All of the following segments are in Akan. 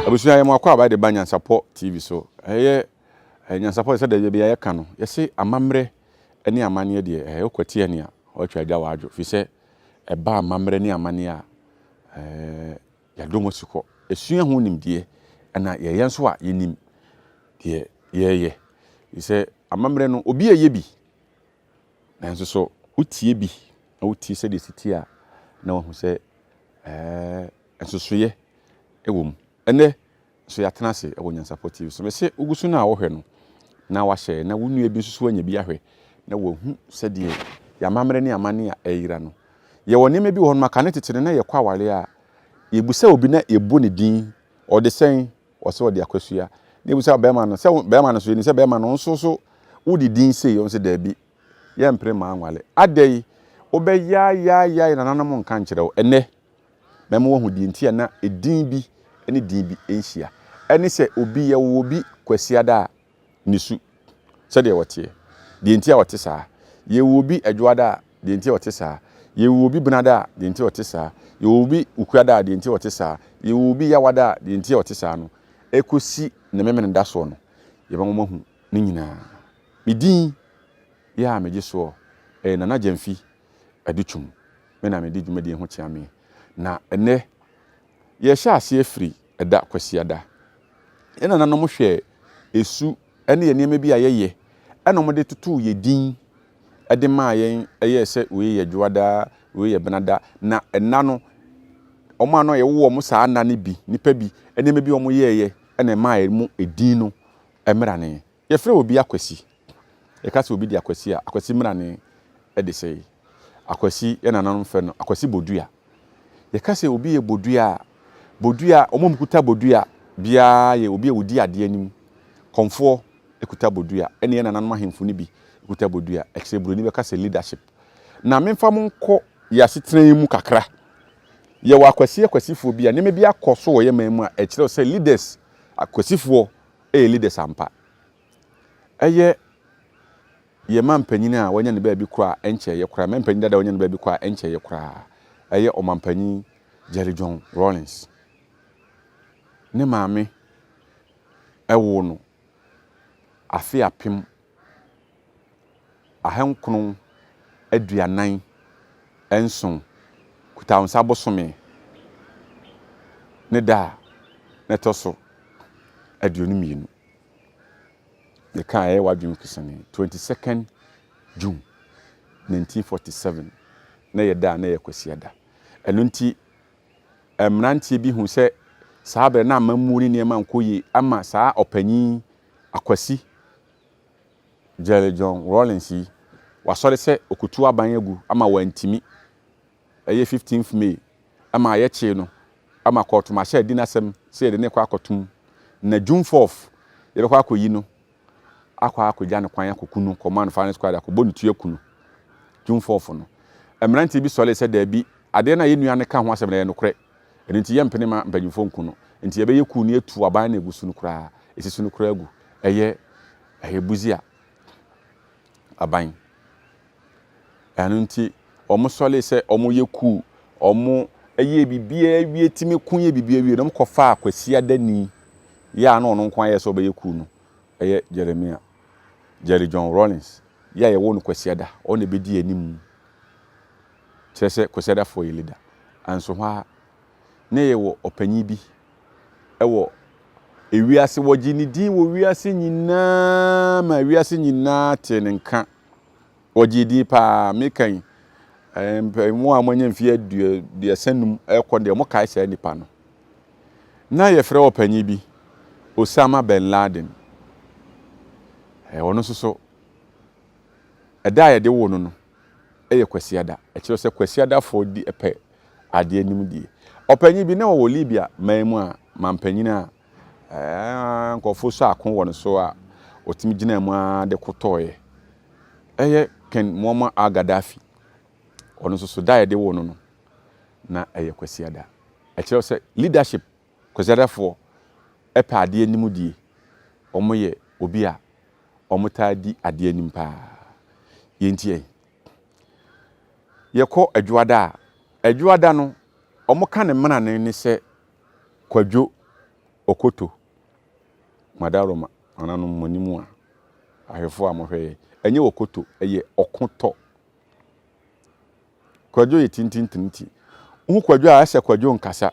Abusua yɛ mo akwaaba de ba Nyansapɔ TV so. Ɛyɛ Nyansapɔ sɛ deɛ bia yɛka no, yɛse amammerɛ ne amanneɛ deɛ ɛyɛ wokwati ɛne a ɔtwa agya w'adwo firi sɛ ɛba amammerɛ ne amanneɛ a yɛadɔ mu asukɔ. Ɛsua ho nimdeɛ ɛna yɛyɛ nso a yɛnim deɛ yɛyɛ. Firi sɛ amammerɛ no obi ɛyɛ bi nanso so wotie bi na wotie sɛdeɛ ɛsi tie a na wahu sɛ nsosoeɛ wɔ mu. Ɛnnɛ nso yɛatena ase wɔ Nyansapɔ TV so. Mese wogu so no a wohwɛ no na wahyɛ na wo nua bi nso so anya bi ahwɛ na wahu sɛdeɛ yɛn amammerɛ ne amanne a ɛreyera no. Yɛwɔ nneɛma bi wɔ hɔ nom a kane tete no na yɛkɔ awareɛ a yɛbusa obi na yɛbɔ ne din ɔde sɛn ɔsɛ ɔde akwasoa na yɛbusa bɛrima no sɛ bɛrima no so yɛnim sɛ bɛrima no nso so wode din sei ɔno sɛ daabi yɛmpere mmaa nwale adɛn wobɛyaayaaya nananom nka nkyerɛ wo ɛnɛ Mɛma woahu deɛ nti a na edin bi ne din bi nhyia. Ɛne sɛ obi, yɛwoo obi Kwasiada a, ne su, sɛdeɛ ɔteɛ, deɛ nti a ɔte saa. Yɛwoo obi Adwoada a, deɛ nti a ɔte saa. Yɛwoo obi Benada a, deɛ nti a ɔte saa. Yɛwoo obi Wukuada a, deɛ nti a ɔte saa. Yɛwoo obi Yawada a, deɛ nti a ɔte saa no, ɛkɔsi ne Memeneda soɔ no, yɛbɛma moahu ne nyinaa. Me din yɛ a megye soɔ yɛ Nana Gyamfi Adutwum. Me na medi dwumadie ho kyeame. Na ɛnnɛ, yɛrehyɛ aseɛ firi ɛda Kwasiada. Yɛn nananom hwɛɛ esu ne yɛn nneɛma bi a yɛyɛ ɛna wɔde totoo yɛn din de maa yɛn ɛyɛɛ sɛ wei yɛ Dwoada, wei yɛ Benada. Na ɛnna no, wɔn a na yɛwo wɔn saa nna no bi, nnipa bi, nneɛma bi a wɔyɛeɛ ɛna ɛmaa yɛn mu edin no mmerane. Yɛfrɛ obi Akwasi. Yɛka sɛ obi de Akwasi a, Akwasi mmerane de sɛe. Akwasi, yɛn nananom frɛ no Akwasi Bodua. Yɛka sɛ obi yɛ Bodua a, Bodua, wɔn a wɔkuta Bodua biara yɛ obi a ɔdi adeɛ anim. Kɔmfoɔ kuta Bodua, ɛne yɛn nananom ahemfo no bi kuta Bodua. Ɛkyerɛ Buroni bɛka sɛ leadership. Na memfa mo nkɔ yɛn asetena yi mu kakra. Yɛwɔ Akwasi Akwasifoɔ bi a nneɛma bi akɔ so wɔ yɛn man mu a ɛkyerɛ sɛ leaders, Akwasifoɔ yɛ leaders ampa. Ɛyɛ yɛn mampanyin a wanya ne baabi kɔ a ɛnkyɛeɛ koraa, mampanyin dada a wanya ne baabi kɔ a ɛnkyɛeɛ koraa, ɛyɛ ɔmampanyin Jerry John Rawlings. Ne maame woo no afe 1947, Kutawnsa bosome ne da a na ɛtɔ so 22. Meka a ɛyɛ w'adwene kesenee. 22nd June 1947 na ɛyɛ da a na ɛyɛ Kwasiada. Ɛno nti mmeranteɛ bi hu sɛ saa berɛ na amammuo ne nneɛma nkɔ yie ama saa ɔpanyin Akwasi Jerry John Rawlings yi, wasɔre sɛ ɔkɔtu aban agu ama wantumi. Ɛyɛ 15th May ma yɛkyee no ma kɔɔto ma ahyɛ adi n'asɛm sɛ yɛde no rekɔ akɔtom na June 4th yɛbɛkɔ akɔyi no akɔ akɔgya no kwan akɔku no kɔma no firing squad akɔbɔ ne tu aku no June 4th no. Mmeranteɛ bi sɔree sɛ daabi, adeɛ no a yɛn nua no ka ho asɛm no ɛyɛ nokorɛ, ɛno nti yɛmpene ma mpanyimfoɔ nku no, nti yɛbɛyɛ kuo no yɛatu aban no a ɛgu so no koraa, ɛsi so no koraa agu. Ɛyɛ ɛyɛ Busia aban. Ɛno nti, wɔsɔree sɛ wɔyɛ kuw, wɔyɛɛ biribiara wie tumi ko yɛ biribiara wie na wɔkɔfaa Kwasi Adani yɛ a na ɔno nko ara yɛ sɛ ɔbɛyɛ kuw no, ɛyɛ Jeremiah, Jerry John Rawlings, yɛ a yɛwoo no Kwasiada, ɔno na ɛbɛdii anim. Kyerɛ sɛ Kwasiadafoɔ yɛ leader. Nso hɔ ara, na yɛwɔ ɔpanyin bi wɔ ewiase, wɔgye ne din wɔ wiase nyinaa ma wiase nyinaa tee ne nka. Wɔgyee din paa. Meka yi, mo a moanya mfeɛ 35 rekɔ deɛ, mokae saa nipa no. Na yɛfrɛ ɔpanyin bi Osama Ben Laden. Ɔno nso so, ɛda a yɛde woo no no yɛ Kwasiada. Ɛkyerɛ sɛ Kwasiadafoɔ di pɛ adeɛ anim die. Ɔpanyin bi na ɔwɔ Libya man mu a mampanyin a nkurɔfoɔ sɔ ako wɔ ne so a ɔtumi gyinaa mu ara de ko tɔeɛ. Ɛyɛ Ken Muammar al-Gaddafi. Ɔno nso so da a yɛde woo no no, na ɛyɛ Kwasiada. Ɛkyerɛ sɛ leadership, Kwasiadafoɔ pɛ adeɛ anim die. Wɔyɛ obi a wɔtaa di adeɛ anim paa. Yɛntie. Yɛkɔ Adwoada a, Adwoada no, wɔka ne mmarane ne sɛ Kwadwo. Okoto, Madaroma, nananom mo anim a, ahwɛfoɔ a mohwɛ yɛ, ɛnyɛ Okoto, ɛyɛ Ɔkotɔ. Kwadwo yɛ tintintinti. Wohu Kwadwo a, ɛsɛ Kwadwo nkasa.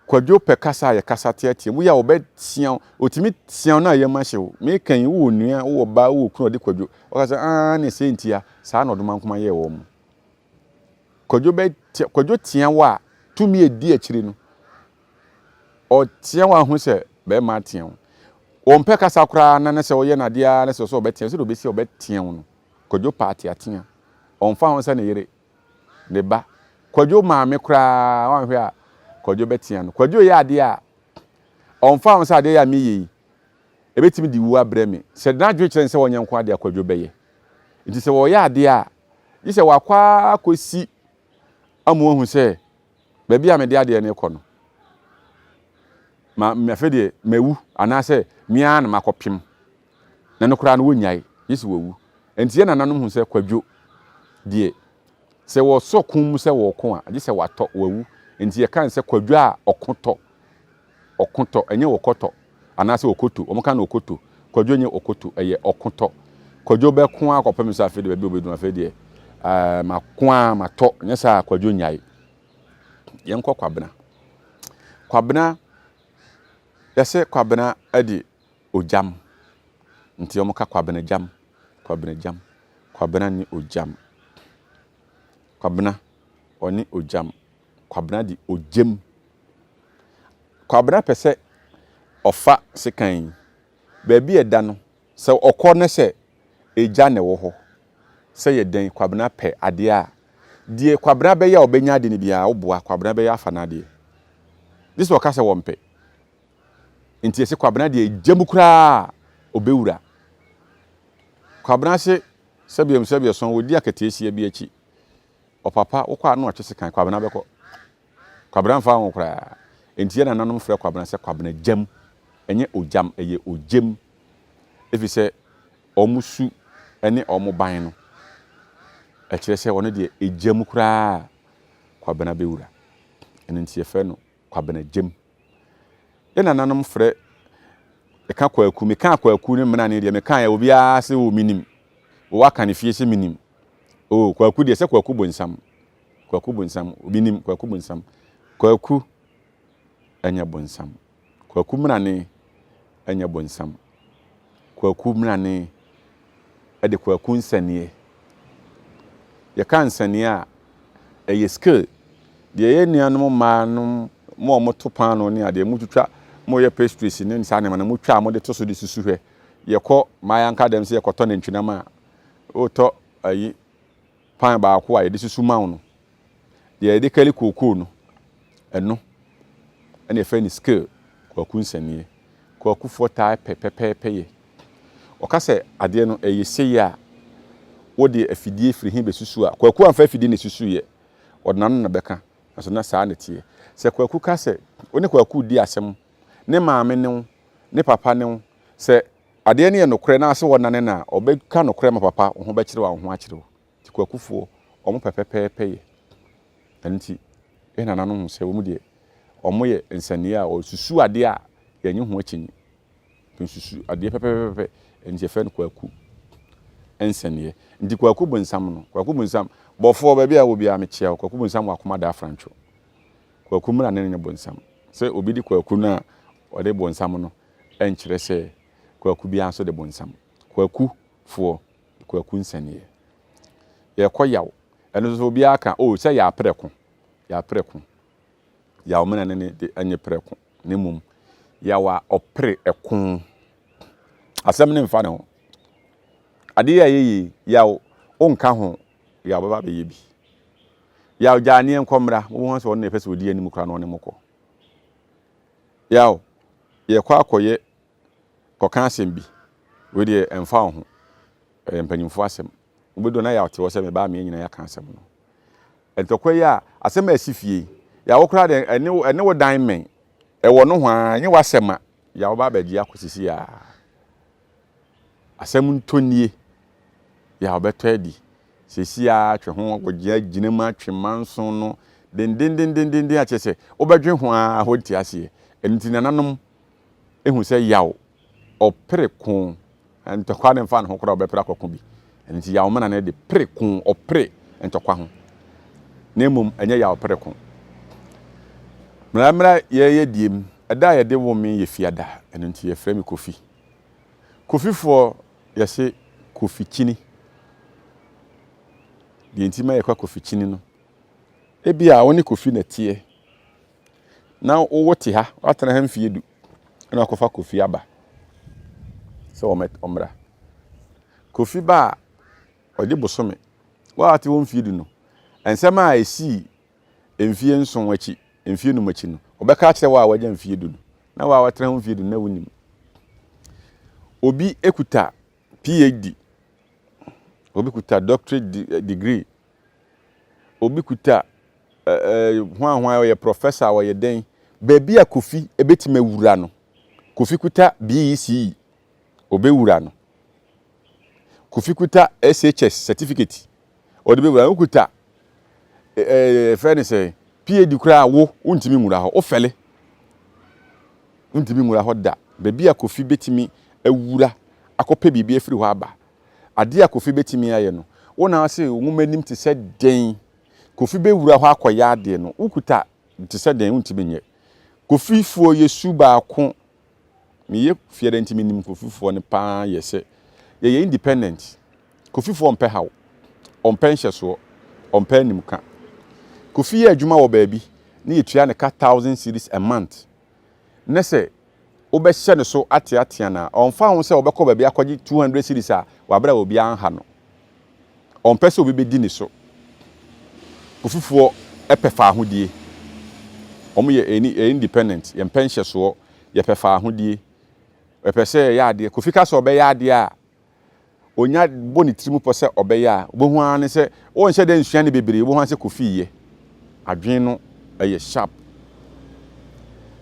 Kwadwo pɛ kasa a yɛkasa teatea mu. Woyɛ a ɔbɛtea wo. Ɔtumi tea wo na yam ahye wo. Meka yi, wowɔ nua, wowɔ ba, wowɔ kunu a ɔde Kwadwo. Ɔka sɛ, aa ne sɛ ntia. Saa na Ɔdomankoma yɛɛ wɔn. Kwadwo bɛtea, Kwadwo tea wo a, tumi a ɛdi akyire no, ɔtea wo a hu sɛ bɛrima atea wo. Ɔmpɛ kasa koraa na ne sɛ ɔyɛ no adeɛ ara ne sɛ ɔsɛ ɔbɛtea wo. Sɛdeɛ ɔbɛsi a ɔbɛtea wo no, Kwadwo pɛ ateatea. Ɔmfa ho sɛ ne yere, ne ba. Kwadwo maame koraa, wanhwɛ a, Kwadwo bɛtea no. Kwadwo yɛ adeɛ a, ɔmfa ho sɛ adeɛ yi a meyɛ yi, ɛbɛtumi de wuo abrɛ me. Sɛ n'adwene kyerɛ no sɛ ɔnyɛ nko adeɛ a, Kwadwo bɛyɛ. Nti sɛ ɔyɛ adeɛ a, gye sɛ wakɔ ara akɔsi ama wahu sɛ baabi a mede adeɛ no rekɔ no, ma afei deɛ mawu anaasɛ me ara na makɔpem. Na no koraa no wɔnnyae, gye sɛ wawu. Enti yɛn nananom hu sɛ Kwadwo deɛ, sɛ wɔsɔ ko mu sɛ wɔreko a, gye sɛ watɔ, wawu. Enti yɛka no sɛ Kwadwo a ɔko tɔ. Ɔko tɔ, ɛnyɛ ɔkɔtɔ anaasɛ ɔkoto. Wɔka no ɔkoto. Kwadwo nyɛ ɔkoto, ɛyɛ ɔko tɔ. Kwadwo bɛko ara kɔpem sɛ afei deɛ baabi a ɔbɛduru no, afei deɛ ɛɛ mako ara matɔ. Nyɛ saa a, Kwadwo nnyae. Yɛnkɔ Kwabena. Kwabena, yɛse Kwabena de ogyam. Nti wɔka Kwabena gyam, Kwabena gyam. Kwabena ne ogyam. Kwabena, ɔne ogyam. Kwabena de ogyam. Kwabena pɛ sɛ ɔfa sekan yi. Baabi a ɛda no, sɛ ɔkɔ ne sɛ egya na ɛwɔ hɔ, sɛ yɛ dɛn, Kwabena pɛ adeɛ a, deɛ Kwabena bɛyɛ a ɔbɛnya ade no biara, woboa, Kwabena bɛyɛ afa n'adeɛ. Gye sɛ ɔka sɛ wɔmpɛ. Nti yɛse Kwabena deɛ egya mu koraa a, ɔbɛwura. Kwabena se sɛbiam sɛbiasɔn, wɔdi akataasia bi akyi. Ɔpapa, wokɔ a na watwe sekan, Kwabena bɛkɔ. Kwabena mfa ho koraa. Enti yɛn nananom frɛ Kwabena sɛ Kwabena gyam. Ɛnyɛ ogyam, ɛyɛ ogyam. Efisɛ wɔn su ne wɔn ban no, ɛkyerɛ sɛ ɔno deɛ egya mu koraa Kwabena bɛwura. Ɛno nti yɛfrɛ no Kwabena gyam. Yɛn nananom frɛ ɛka Kwaku, mekaa Kwaku ne mmenane deɛ mekaeɛ obiara sɛ o menim. Wowɔ aka ne fie sɛ menim. O Kwaku deɛ sɛ Kwaku bonsam. Kwaku bonsam, obi nim Kwaku bonsam. Kwaku ɛnyɛ bonsam. Kwaku mmerane ɛnyɛ bonsam. Kwaku mmerane ɛde kwaku nsɛneɛ. Yɛka nsɛneɛ a, ɛyɛ skill. Deɛ yɛn nuanom mmaa nom mo a wɔto paano ne adeɛ, motwitwa, moyɛ pastries ne saa nneɛma no, motwa a mode to so de susu hwɛ. Yɛkɔ mmaa anka dɛm sɛ yɛkɔtɔ nantwinam a, wotɔ ayi pan baako a yɛde susu ma wo no, deɛ yɛde kari kookoo no, ɛno ɛna yɛfrɛ no scale, kwaku nsɛnniɛ. Kwakufoɔ taa pɛ pɛpɛɛpɛ yɛ. Ɔka sɛ adeɛ no ɛyɛ sei a, wode afidie firi he bɛsusu a, kwaku amfa afidie na ɛsusuiɛ, ɔde n'ano na bɛka, nanso na saa na ɛteɛ. Sɛ kwaku ka sɛ, wo ne kwaku redi asɛm, ne maame ne wo, ne papa ne wo, sɛ Adeɛ no yɛ nokorɛ na sɛ wɔnane no a, ɔbɛka nokorɛ ma papa, wo ho bɛkyere wo a wo ho akyere wo. Nti Kwakufoɔ, wɔn pɛ pɛpɛɛpɛ yɛ. Ɛno nti, yɛn nananom hu sɛ wɔn deɛ, wɔn yɛ nsɛnniiɛ a wɔsusu adeɛ a yɛnnye ho akyinnye. Nsusu adeɛ pɛpɛpɛpɛ, ɛno nti yɛfrɛ no Kwaku nsɛnniiɛ. Nti Kwaku bonsam no, Kwaku bonsam, bɔfoɔ baabi a wɔ biara mekyea wo, Kwaku bonsam wɔ akoma da afrantwo. Kwaku mmra ne no nyɛ bonsam. Sɛ obi de Kwaku no a ɔde bonsam no, ɛnkyerɛ sɛ kwaku biara nso de bonsam. Kwaku foɔ, kwaku nsɛnneɛ. Yɛkɔ yaw, ɛno nso obiara ka, oh sɛ yɛ aprɛko, yɛ aprɛko. Yaw mena ne ne de ɛnyɛ prɛko, na mmom yaw a ɔpere ɛko. Asɛm ne mfa ne ho. Adeɛ a ɛyɛ yie, yaw, wonka ho, yaw bɛba abɛyɛ bi. Yaw gyaa neɛ nkɔ mmra, wobɛhu sɛ ɔno na ɛpɛ sɛ ɔdi anim koraa na ɔne mo kɔ. Yaw, yɛkɔ akɔyɛ kɔka asɛm bi, wei deɛ ɛmfa wo ho, ɛyɛ mpanyimfoɔ asɛm. Wobɛdu na Yaw te hɔ sɛ me ba me yɛn nyinaa yɛaka asɛm no. Ntɔkwa yi a, asɛm a ɛsi fie yi, Yaw wo koraa deɛ ɛne wo, ɛne wo dan mmɛn, ɛwɔ nohoa, ɛnyɛ w'asɛm a, Yaw ba abɛgye akɔ sisi a. Asɛm ntɔ nie, Yaw bɛtɔ adi. Seesei ara twe ho akɔgyina gyina mu atwe manso no dendendendenden a kyerɛ sɛ wobɛdwe ho ara wonte aseɛ. Ɛno nti nananom. hu sɛ yaw ɔpere ko, ntɔkwa no mfa ne ho koraa ɔbɛpere akɔko bi. Ɛno nti yaw mena no de pere ko, ɔpere ntɔkwa ho. Na mmom ɛnyɛ yaw pere ko. Mmara mmara yɛyɛ diem, ɛda a yɛde wo me yɛ fiada, ɛno nti yɛfrɛ me Kofi. Kofifoɔ yɛse Kofi kyini. Deɛ nti ma yɛkɔ Kofi kyini no, ebia wo ne Kofi na ɛteɛ na wo te ha, woatena ha mfeɛ du, ɛna wakɔfa Kofi aba sɛ ɔmmra. Kofi ba a, ɔgye bosome. Wo a wote hɔ mfeɛ du no, nsɛm a ɛsii mfeɛ nson akyi, mfeɛ num akyi no, ɔbɛka akyerɛ wo a wagya mfeɛ du no. Na wo a watena ho mfeɛ du no, na wonim. Obi kuta PhD, obi kuta doctorate degree, obi kuta hwan hwan ɔyɛ professor ɔyɛ dɛn baabi a Kofi ebetumi awura no Kofi kuta BECE obewura no Kofi kuta SHS certificate ɔde bɛwura no wokuta ɛɛ fɛ ne sɛ PhD koraa wo wontumi nwura hɔ wofɛle wontumi nwura hɔ da baabi a Kofi betumi awura akɔpɛ biribi afiri hɔ aba Adeɛ a Kofi bɛtumi ayɛ no, wo na wose wo nwoma nim te sɛ dɛn? Kofi bɛwura hɔ akɔyɛ adeɛ no, wokuta te sɛ dɛn? Wontumi nyɛ. Kofifoɔ yɛ su baako. Meyɛ fiada nti menim Kofifoɔ no paa yɛ sɛ yɛyɛ independent. Kofifoɔ mpɛ haw, ɔmpɛ nhyɛsoɔ, ɔmpɛ animka. Kofi yɛ adwuma wɔ baabi na yɛtua ne ka thousand cedis a month. Ne sɛ wobɛhyɛ no so ateatea no a, ɔmfa ho sɛ ɔbɛkɔ baabi akɔgye 200 cedis a wabrɛ a obiara nha no. Ɔmpɛ sɛ obi bɛdi ne so. Kofifoɔ pɛ faahodie. Wɔn yɛ ɛni independent, yɛmpɛ nhyɛsoɔ, yɛpɛ faahodie. Yɛpɛ sɛ yɛyɛ adeɛ. Kofi ka sɛ ɔbɛyɛ adeɛ a, ɔnya bɔ ne tirim pɔ sɛ ɔbɛyɛ a, wobɛhu ara ne sɛ ɔnhyɛ da nsua ne bebree, wobɛhu ara sɛ Kofi yɛ. Adwene no ɛyɛ sharp.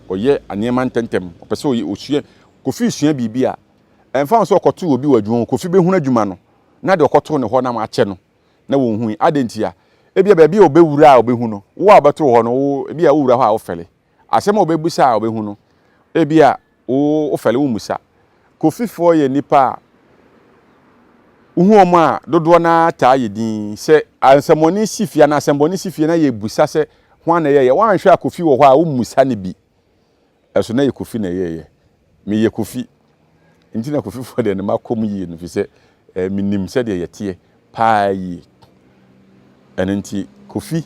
Ɔyɛ nneɛma ntɛntɛm. Ɔpɛ sɛ ɔyɛ ɔsua. Kofi sua biribi a, ɛmfa ho sɛ ɔkɔtoo obi wɔ adwuma mu, Kofi bɛhunu adwuma no na deɛ ɔkɔtoo ne hɔ nam akyɛ no na wɔnhui. Adɛn ntia? Ebia baabi a ɔbɛwura a ɔbɛhu no, wo a wobɛtoo hɔ no, wo ebia wowura hɔ a wofɛle. Asɛm a ɔbɛbisa a ɔbɛhu no, ebia wo wofɛle wommisa. Kofifoɔ yɛ nnipa a wohu wɔn a dodoɔ no ara taa yɛ dinn. Sɛ asɛmmɔne si fie anaa asɛmmɔne si fie na yɛbisa sɛ hwan na ɛyɛeɛ, woanhwɛ a Kofi wɔ hɔ a wommisa no bi. Ɛso na ɛyɛ Kofi na ɛyɛeɛ. Meyɛ Kofi. Nti na Kofifoɔ deɛ no makɔ mu yie no firi sɛ eh, menim sɛdeɛ yɛteɛ paa yie. Ɛno nti Kofi,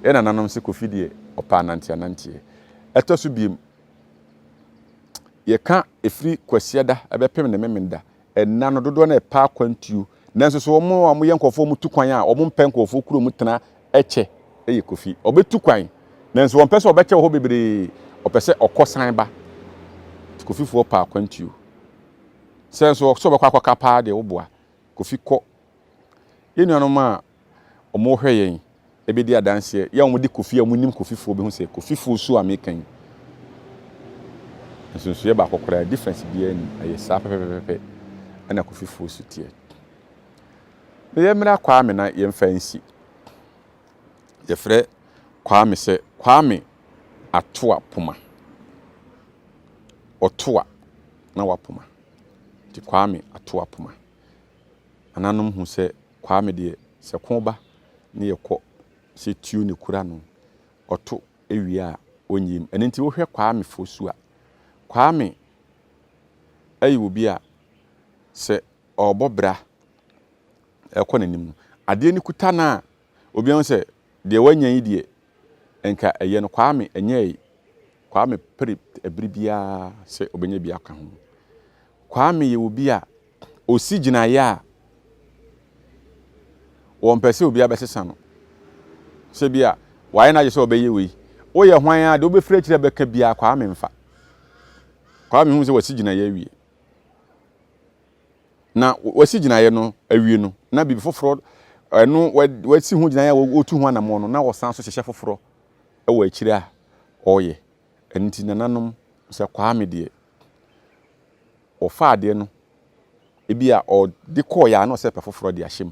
yɛn nananom se Kofi deɛ ɔpɛ ananteananteɛ. Ɛtɔ so biem, yɛka ɛfiri Kwasiada ɛbɛpem ne Memenda, ɛnna no dodoɔ no ɛpɛ akwantuo. Nanso so wɔn a wɔyɛ nkurɔfoɔ wɔn tu kwan a wɔn mpɛ nkurɔfoɔ kurom tena kyɛ yɛ Kofi. Ɔbɛtu kwan, nanso ɔmpɛ sɛ ɔbɛkyɛ wɔ hɔ bebree. Ɔpɛ sɛ ɔkɔ san ba. Nti Kofifoɔ pɛ akwantuo. Sɛ nso sɛ ɔbɛkɔ akɔka paa deɛ woboa. Kofi kɔ. Yɛn nuanom a wɔhwɛ yɛn bɛdi adanseɛ, yɛ a wɔde Kofi a wɔnim Kofifoɔ bɛhu sɛ Kofifoɔ su a meka yi, nsonsoeɛ baako koraa, difference biara nnim. Ɛyɛ saa pɛpɛpɛpɛ ɛna Kofifoɔ su teɛ. Na yɛmmra Kwame na yɛmfa nsi. Yɛfrɛ Kwame sɛ Kwame Atoa Poma. Ɔtoa na wapoma. Nti Kwame Atoa Poma. Nananom hu sɛ Kwame deɛ sɛ ko ba ne yɛkɔ sɛ tuo na ɛkura no, ɔto wie a ɔnyim. Ɛno nti wohwɛ Kwame Fosu a, Kwame yɛ obi a sɛ ɔrebɔ bra ɛrekɔ n'anim no, adeɛ no kuta no a, obiara hu sɛ deɛ wanya yi deɛ, nka ɛyɛ no. Kwame ɛnyɛe. Kwame pere ɛbere biara sɛ ɔbɛnya bi aka ho. Kwame yɛ obi a ɔsi gyinaeɛ a wɔmpɛ sɛ obiara bɛsesa no. Sɛ bi a wayɛ n'adwene sɛ ɔbɛyɛ wei, woyɛ hwan a deɛ wobɛfiri akyire bɛka biara Kwame mfa. Kwame hu sɛ wasi gyinaeɛ awie. Na wasi gyinaeɛ no awie no, na biribi foforɔ ɛno wasi ho gyinaeɛ a wɔtu ho anammɔn no, na wɔsan so hyehyɛ foforɔ wɔ akyire a ɔreyɛ. Ɛno nti nananom sɛ Kwame deɛ, ɔfa adeɛ no, ebi a ɔde kɔɔeɛ a na ɔsɛ pɛ foforɔ de ahyɛ mu.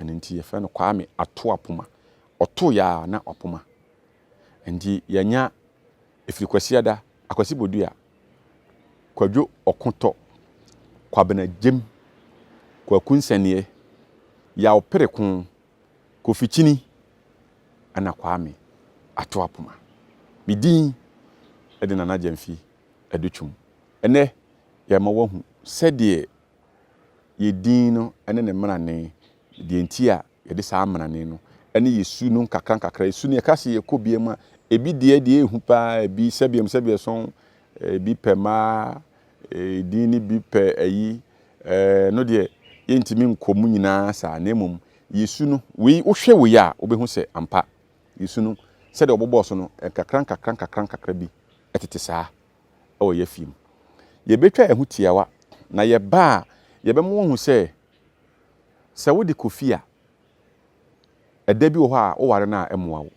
Ɛno nti yɛfrɛ no Kwame Ato Apoma. Ɔtoeɛ a na wapoma. Nti yɛanya ɛfiri Kwasiada, Akwasi Bodua. Kwadwo Ɔkotɔ, Kwabena Gyem, Kwaku Nsɛneɛ, Yaw Pereko, Kofi Kyini ɛna Kwame Ato Apoma. Me din de Nana Gyamfi Adutwum. Ɛnnɛ yɛrema woahu sɛdeɛ yɛ din no ne ne mmarane, deɛ nti a yɛde saa mmarane no ne yɛ su no nkakra nkakra. Yɛ su no yɛka sɛ yɛkɔ bia mu a, ebi deɛ deɛ ɛhu paa, ebi sɛbeɛm sɛbeɛsɔn, ebi pɛ mmaa, din no bi pɛ ayi, ɛno deɛ yɛntumi nkɔ mu nyinaa saa, na mmom yɛ su no, wei wohwɛ wei a wobɛhu sɛ ampa yɛ su no sɛdeɛ wɔbobɔɔ so no nkakra nkakra nkakra nkakra bi ɛtete saa wɔ yɛn afie mu. Yɛbɛtwa yɛn ho tiawa, na yɛba a, yɛbɛma woahu sɛ, sɛ wode kɔ fie a, ɛda bi wɔ hɔ a woware no a ɛmmoa wo.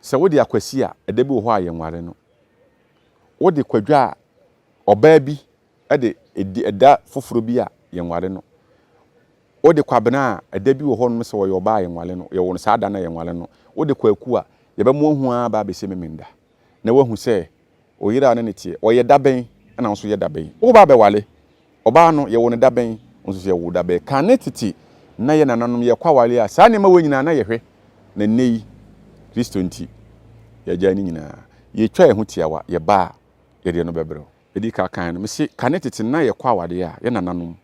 Sɛ wode akwasi a, ɛda bi wɔ hɔ a yɛnware no. Wode kwadwo a, ɔbaa bi de ɛdi ɛda foforɔ bi a yɛnware no. Wode Kwabena a, ɛda bi wɔ hɔnom sɛ ɔyɛ ɔbaa a yɛnwale no, yɛwo no saa da no a yɛnwale no. Wode Kwaku a, yɛbɛma wahu ara aba abɛsi Memenda, na wahu sɛ wo yere a wo ne no teɛ, ɔyɛ da bɛn ɛna wo nso yɛ da bɛn. Woreba abɛwale ɔbaa no, yɛwo no da bɛn, wo nso so yɛwo wo da bɛn. Kane tete na yɛn nananom yɛkɔ awale a, saa nneɛma wei nyinaa na yɛhwɛ, na nnɛ yi, Kristo nti, yɛagyae ne nyinaa. Yɛtwa yɛn ho tiawa, yɛba a, yɛde ɛno bɛbrɛ wo. Medi ka kan no, mese kane tete na yɛkɔ awadeɛ a, yɛn nananom,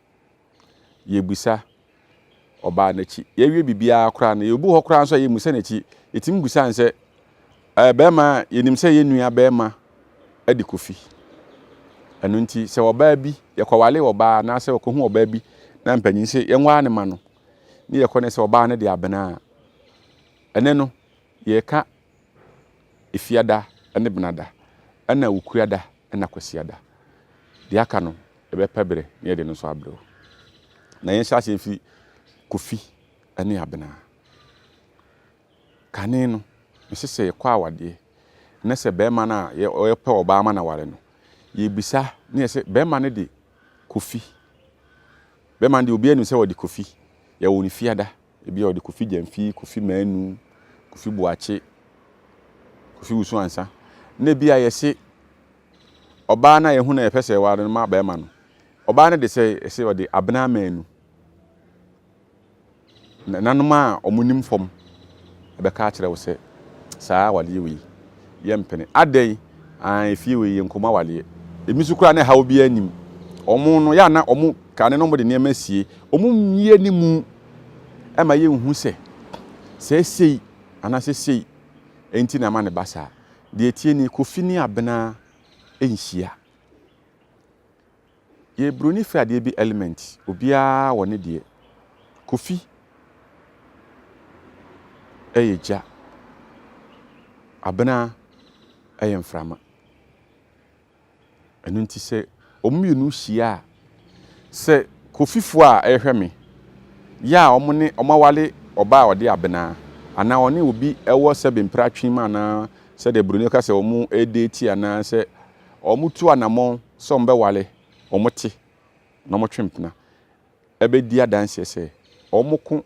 yɛbisa ɔbaa no akyi. Yɛwie biribiara koraa no, yɛbu hɔ koraa nso a yɛmmusa n'akyi. Yɛtumi bisa no sɛ, ɛɛ bɛrima, yɛnim sɛ yɛn nua bɛrima de Kofi. Ɛno nti sɛ ɔbaa bi, yɛkɔwale ɔbaa anaasɛ ɔkɔhu ɔbaa bi na mpanyin sɛ yɛnwaa ne ma no, ne yɛkɔ ne sɛ ɔbaa no de abena a, ɛnɛ no yɛka Efiada ne Benada, ɛna Wukuada na Kwasiada. Deɛ aka no, yɛbɛpɛ berɛ na yɛde no nso abrɛ wo. Na yɛnhyɛ aseɛ mfiri Kofi ne Abena. Kane no, mese sɛ yɛkɔ awadeɛ na sɛ bɛrima no a yɛpɛ ɔbaa ma no aware no, yɛbisa na yɛsɛ bɛrima no de Kofi. Bɛrima no deɛ obiara nim sɛ ɔde Kofi. Yɛwɔ no Fiada. Ebia ɔde Kofi Gyamfi, Kofi Manu, Kofi Boakye, Kofi Wusu Ansa. Na ebia yɛse ɔbaa no a yɛhu no a yɛpɛ sɛ yɛware no ma barima no. Ɔbaa no de sɛ yɛse ɔde Abena Manu. Nananom a wɔnim fam bɛka akyerɛ wo sɛ saa awadeɛ wei yɛmpene. Adɛn? Aane, efie wei yɛnkɔ mu awadeɛ. Ebi nso koraa na ɛhaw biara nnim. Wɔn no, yɛ a na wɔn kane na wɔde nneɛma sie. Wɔn mmie ne mu ma yɛnhu sɛ sɛ sei anaasɛ sei nti na ɛma no ba saa. Deɛ ɛteɛ nie, Kofi ne Abena nhyia. Yɛ broni frɛ adeɛ bi element, obiara wɔ ne deɛ. Kofi yɛ gya, Abena yɛ mframa. Ɛno nti sɛ wɔn mmienu hyia a, sɛ Kofifoɔ a ɛrehwɛ me yɛ a wɔn ne wɔn awale ɔbaa a ɔde Abena anaa ɔne obi wɔ sɛbe mpratwe mu anaa sɛdeɛ broni ka sɛ wɔn redate anaa sɛ wɔtu anamɔn sɛ wɔbɛware, wɔte na wɔtwe mpena bɛdi adanseɛ sɛ wɔko,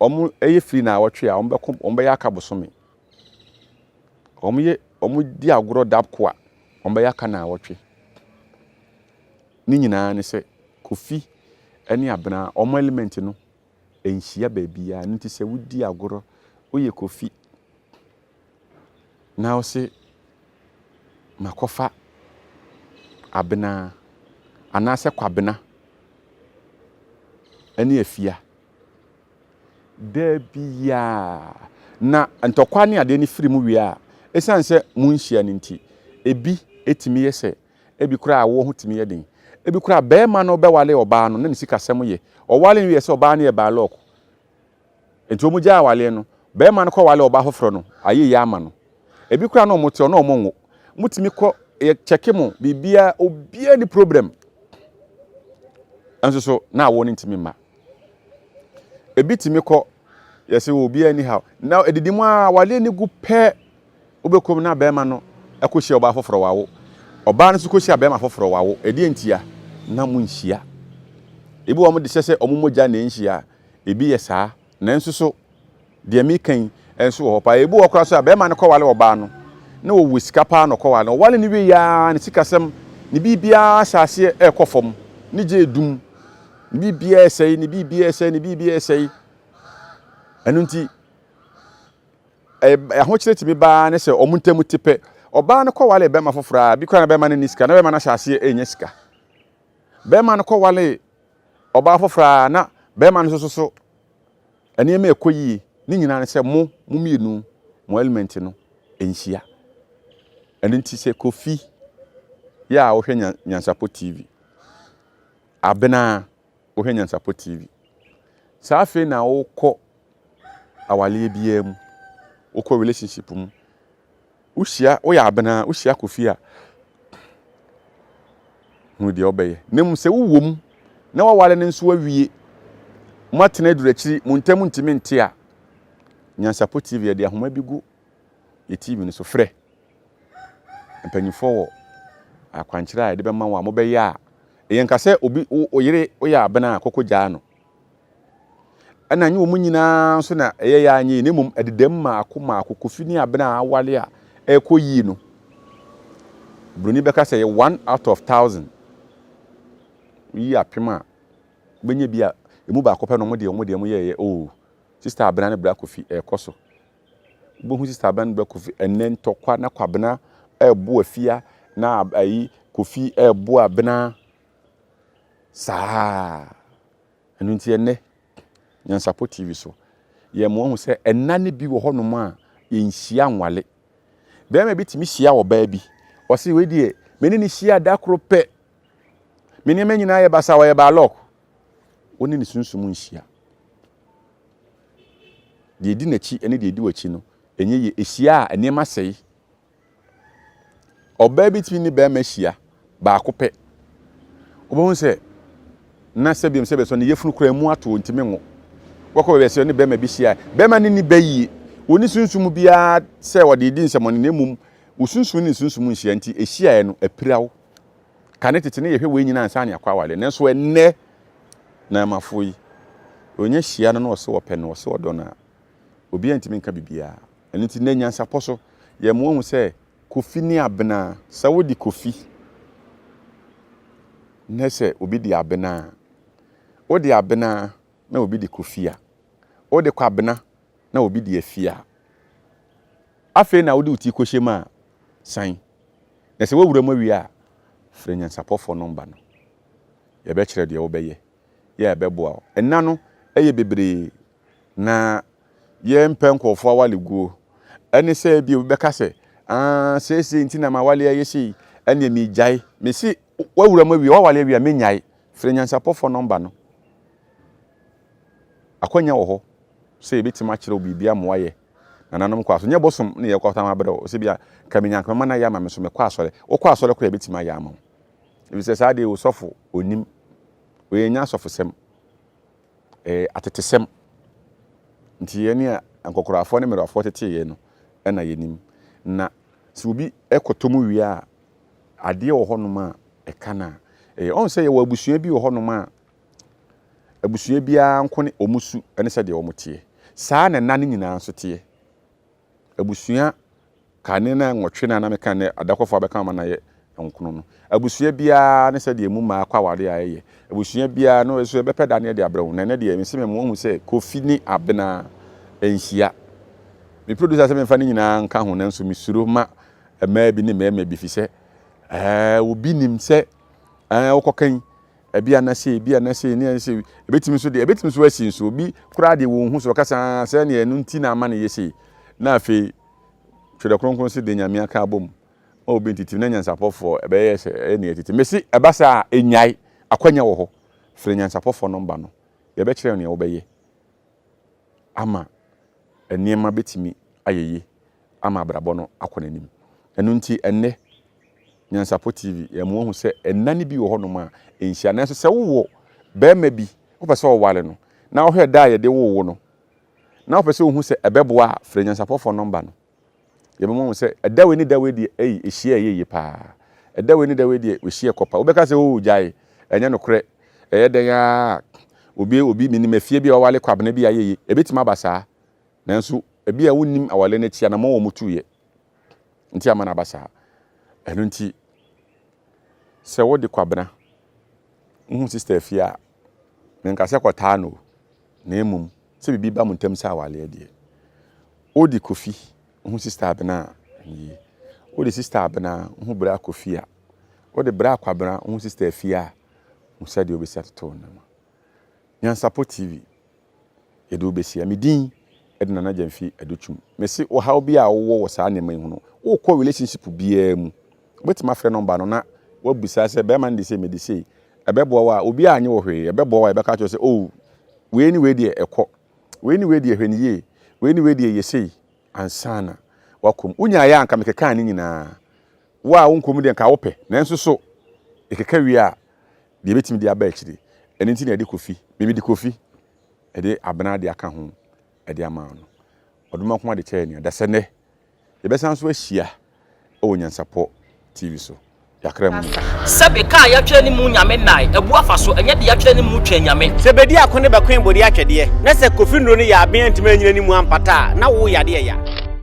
wɔyɛ firi naawɔtwe a wɔbɛko, wɔbɛyɛ aka bosome. Wɔyɛ, wɔdi agorɔ dapko a, wɔbɛyɛ aka naawɔtwe. Ne nyinaa ne sɛ Kofi ne Abena, wɔn element no nhyia baabiara. Ɛno nti sɛ wodi agorɔ, woyɛ Kofi na wose makɔfa Abena anaasɛ Kwabena ne Afia. Da biara. Na ntɔkwa ne adeɛ no firi mu wie a, ɛsiane sɛ monhyia no nti, ebi tumi yɛ sɛ ebi koraa awoɔ ho tumi yɛ den. Ebi koraa barima no bɛwale ɔbaa no na ne sikasɛm yɛ. Ɔwale no wie sɛ ɔbaa no yɛ bad luck. Nti wɔn gyae awaleɛ no, barima no kɔwale ɔbaa foforɔ no, ayɛ yie ama no. Ebi koraa na wɔn te hɔ na wɔn nwo. Motumi kɔ yɛ kyɛke mo biribiara, obiara ni problem. Nso so na awoɔ no ntumi mma. Ebi tumi kɔ yɛsɛ obiara ni haw. Na edidi mu a awaleɛ no gu pɛ wobɛkɔ mu na barima no kɔhyia ɔbaa foforɔ wawo. Ɔbaa no nso kɔhyia barima foforɔ wawo. Ɛdeɛ ntia? Na monhyia. Ebi wɔ wɔn de hyɛ sɛ wɔn mogya na ɛnhyia. Ebi yɛ saa. Nanso so deɛ meka yi nso wɔ hɔ paa. Ebi wɔ hɔ koraa nso a barima no kɔwale ɔbaa no. na ɔwɔ sika paa na ɔkɔware no. Ɔware no wieeɛ ara ne sikasɛm, ne biribiara hyɛ aseɛ ɛrekɔ fam, ne gye redum, ne biribiara resɛe, ne biribiara resɛe, ne biribiara resɛe. Ɛno nti, ahokyerɛ tumi baa ne sɛ wɔn ntam te pɛ. Ɔbaa no kɔware bɛrima foforɔ a, bi koraa na bɛrima no nni sika, na bɛrima no ahyɛ aseɛ ɛrenya sika. Bɛrima no kɔware ɔbaa foforɔ a, na bɛrima no nso so nneɛma ɛkɔ yie. Ne nyinaa ne sɛ mo, mo mmienu, mo element no nhyia. Ɛno nti sɛ Kofi yɛ a wohwɛ Nyansapɔ TV, Abena wohwɛ Nyansapɔ TV, saa afei na wokɔ awaleɛ biara mu, wokɔ relationship mu, wohyia, woyɛ abena, wohyia Kofi a, hunu deɛ wobɛyɛ. Na mmom sɛ wowɔ mu na waware no nso awie, moatena aduru akyiri, mo ntam ntumi nte a, Nyansapɔ TV yɛde ahoma bi gu yɛ TV no so. Frɛ mpanyinfoɔ wɔ akwankyerɛ a yɛde bɛma wo a mobɛyɛ a, ɛyɛ nka sɛ obi wo yere woyɛ abena a kɔkɔ gyaa no. Ɛna nyɛ wɔn nyinaa nso na ɛyɛ yɛ anyɛ yie na mmom ɛdeda mu mmaako mmaako. Kofi ne Abena a aware a ɛrekɔ yie no, buroni bɛka sɛ ɛyɛ one out of thousand. Woyi apem a, wobɛnya bi a emu baako pɛ na wɔn deɛ wɔn deɛ wɔn yɛɛyɛ oh sista Abena ne bra Kofi ɛrekɔ so. Wobɛhu sista Abena ne bra Kofi ɛnɛ ntɔkwa na Kwabena ɛrebo afia na ayi Kofi ɛrebo Abena saa. Ɛno nti ɛnnɛ, Nyansapɔ TV so, yɛma woahu sɛ ɛnna no bi wɔ hɔnom a yɛnhyia nwale. Barima bi tumi hyia ɔbaa bi, ɔse wei deɛ me ne no hyia da koro pɛ, me nneɛma nyinaa yɛ basaa, ɔyɛ baalɔk. Wo ne ne sunsum nhyia. Deɛ ɛdi n'akyi ne deɛ ɛdi w'akyi no, ɛnyɛ yie. Ɛhyia a, nneɛma sɛe. Ɔbaa bi tumi ne barima hyia baako pɛ. Wobɛhu sɛ na sɛbiam sɛ bɛsɔ ne yafunu koraa mu ato ntumi nwo. Wɔkɔ baabi a sɛ ɔne barima bi hyia a, barima no ni bɛ yie. Wɔnni sunsum biara sɛ wɔde redi nsɛmmɔne na mmom wo sunsum ne ne sunsum nhyia nti ɛhyiaeɛ no apira wo. Kane tete ne yɛhwɛ wei nyinaa ansa ne akɔ awareɛ nanso ɛnnɛ Naamafoɔ yi, ɔnya hyia no na ɔse ɔpɛ no, ɔse ɔdɔ no a, obiara ntumi nka biribiara. Ɛno nti nnɛ nyansapɔ so yɛma woahu sɛ Kofi ne Abena. Sɛ wode Kofi na sɛ obi de Abena a, wode Abena na obi de Kofi a, wode Kwabena na obi de Afia a, afei na wode wo ti kɔhyɛ mu a, san. Na sɛ woawura mu awie a, frɛ nyansapɔfoɔ nɔmba no. Yɛbɛkyerɛ deɛ wobɛyɛ yɛ a ɛbɛboa wo. Nna no yɛ bebree na yɛmpɛ nkurɔfoɔ awareguo. Ɛne sɛ ebia obi bɛka sɛ, ah, seesei nti na m'awale ayɛ sei, ɛneɛ megyae. Mese wawura mu awie, wawale awie a menyae. Frɛ nyansapɔfoɔ nɔmba no. Akwanya wɔ hɔ sɛ yɛbɛtumi akyerɛ wo biribi ama woayɛ. Nananom kɔ asɔre. Nyɛ bosom na yɛkɔ tam abrɛ wo. Sɛ bia, nka menya nka mɛma no ayɛ ama me so mekɔ asɔre. Wokɔ asɔre koraa yɛbɛtumi ayɛ ama wo. Efisɛ saa deɛ osɔfo onim. Wei ɛnyɛ asɔfosɛm. Ɛyɛ atetesɛm. Nti yɛn a nkɔkorafoɔ ne mmerewafoɔ tetee yɛn no na yɛnim. Na sɛ obi kɔtɔ mu wie a, adeɛ wɔ hɔnom a ɛka no a, ɛyɛ. Ɔhu sɛ yɛwɔ abusua bi wɔ hɔnom a, abusua biara nko ne wɔn su ne sɛdeɛ wɔn teɛ. Saa na nna no nyinaa nso teɛ. Abusua kane na nwɔtwe no a na meka nnɛ adakɔfoɔ abɛka ama no ayɛ nkono no. Abusua biara ne sɛdeɛ emu mmaa kɔ awareɛ a ɛyɛ. Abusua biara no nso yɛbɛpɛ da no de abrɛ wo. Na ɛnnɛ deɛ mese mema woahu sɛ Kofi ne Abena nhyia. Me producer sɛ memfa ne nyinaa nka ho nanso mesuro ma mmaa bi ne mmarima bi fi sɛ ɛɛ obi nim sɛ ɛɛ wokɔka yi Ebia na sei, ebia na sei, ne sei. Ebetumi nso deɛ, ebetumi nso asi nso. Obi koraa deɛ wɔn ho so ɔka sɛ, ah, sɛ neɛ ɛno nti na ama no yɛ sei. Na afei, Twerɛ Kronkron se deɛ Nyame aka abom, ma obi ntete na nyansapɔfoɔ ɛbɛyɛ sɛ ɛyɛ neɛ ɛtete. Mese ɛba saa a, ɛnyae. Akwanya wɔ hɔ. Frɛ nyansapɔfoɔ nɔmba no. Yɛbɛkyerɛ wo neɛ wobɛyɛ ama nneɛma bɛtumi ayɛ yie ama abrabɔ no akɔ n'anim. Ɛno nti ɛnnɛ, Nyansapɔ TV, yɛma woahu sɛ nna no bi wɔ hɔnom a ɛnhyia. Nanso sɛ wowɔ barima bi, wopɛ sɛ ɔware no, na wohwɛ da a yɛde woo wo no, na wopɛ sɛ wohu sɛ ɛbɛboa a, frɛ Nyansapɔfoɔ nɔmba no. Yɛbɛma woahu sɛ ɛda wei ne da wei deɛ, ei, ɛhyia a ɛyɛ yie paa. Ɛda wei ne da wei deɛ, ɛhyia ɛkɔ pa. Wobɛka sɛ, oo, gyae, ɛnyɛ nokorɛ. Ɛyɛ dɛn ara a, obi, obi, menim afie bi a waware Kwabena bi a ɛyɛ yie. Ɛbɛtumi aba saa. Nanso, ebia wonnim aware no akyi anammɔn a wɔtuiɛ. Nti ama no aba saa. Ɛno nti, sɛ wode Kwabena wohu sista afie a, menka sɛ kɔtaa no o, na mmom sɛ biribi ba mo ntam sɛ awaleɛ deɛ, wode Kofi wohu sista Abena a, ɛnyɛ yie. Wode sista Abena wohu bra Kofi a, wode bra Kwabena wohu sista afie a, hu sɛdeɛ wobɛsi atoto wo nneɛma. Nyansapɔ TV, yɛde wo bɛhyia. Me din de Nana Gyamfi Adutwum. Mese ɔhaw bi a wowɔ wɔ saa nneɛma yi ho no, wokɔ relationship biara mu, wobɛtumi afrɛ nɔmba no na woabisa sɛ bɛrima no de sei, mede sei. Ɛbɛboa wo a, obiara annye wo hwee. Ɛbɛboa wo a, yɛbɛka akyerɛ wo sɛ, oh, wei ne wei deɛ ɛkɔ. Wei ne wei deɛ hwɛ no yie. Wei ne wei deɛ yɛ sei ansa na woakɔ mu. Wonyaeɛ a anka mekekaa ne nyinaa. Wo a wonkɔ mu deɛ nka wopɛ, nanso so yɛkeka wie a, deɛ ɛbɛtumi de aba akyire. Ɛno nti na yɛde Kofi, me mede Kofi de Abena de aka ho de ama no. Ɔdomankoma de kyɛɛ nea dasɛ nnɛ yɛbɛsan nso ahyia wɔ Nyansapɔ TV so. Yɛakra mu ni. Sɛbe ka a yɛatwerɛ ne mu Nyame nnae, abu afa so, ɛnyɛ de yɛatwerɛ ne mu twɛn Nyame. Sɛ bedi ako ne bɛkoe bode atwɛdeɛ, na sɛ Kofi nnuro no yɛ aben antumi anyina ne mu ampata a, na wo yadeɛ ya.